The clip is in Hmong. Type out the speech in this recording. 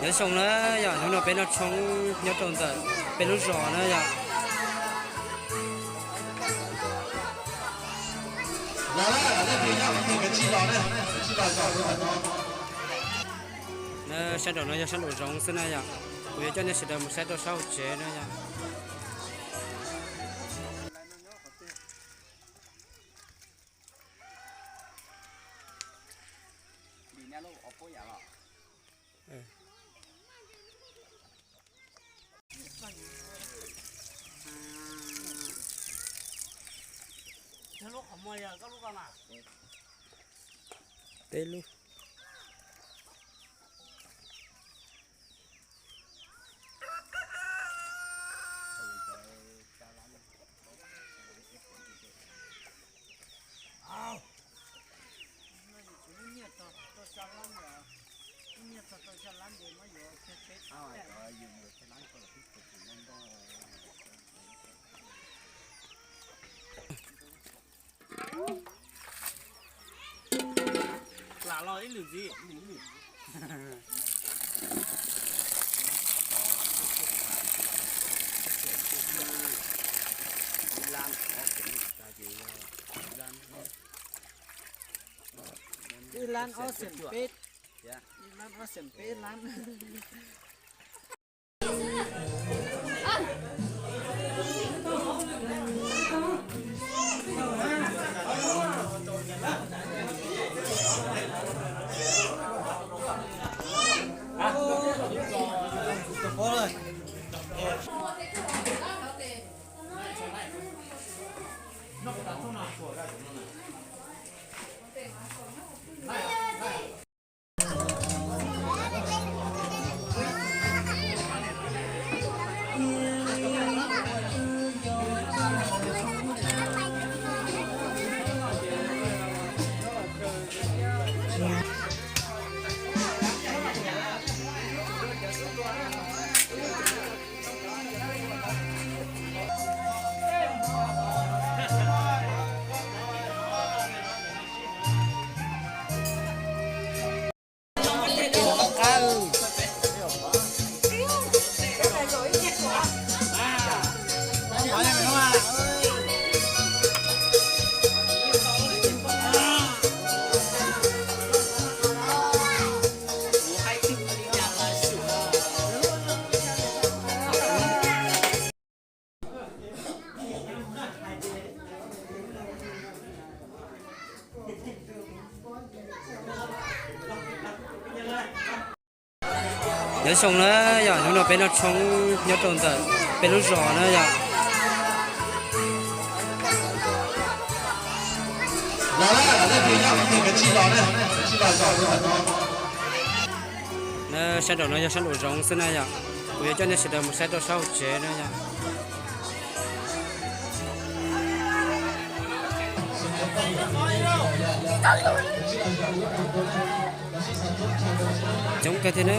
Nyob zoo na yom, hnub no peb noj tshoob nyob rau ntawm peb lub zos na yom. Sab nraum no yog sab nraum zoov xwb na yom. Kuv yuav coj nej sawv daws mus saib rau sab hauv tsev na yom. Peb lub. Lam los ib lwm ntxiv. Ib lab ob xees peb, ib lab ob xees peb lab. Nyob zoo na yom, hnub no peb noj tshoob nyob rau ntawm peb lub zos na yom. Sab nraum no yog sab nraum zoov xwb na yom. Kuv yuav coj nej sawv daws mus saib rau sab hauv tsev na yom. Coob kawg thiab na.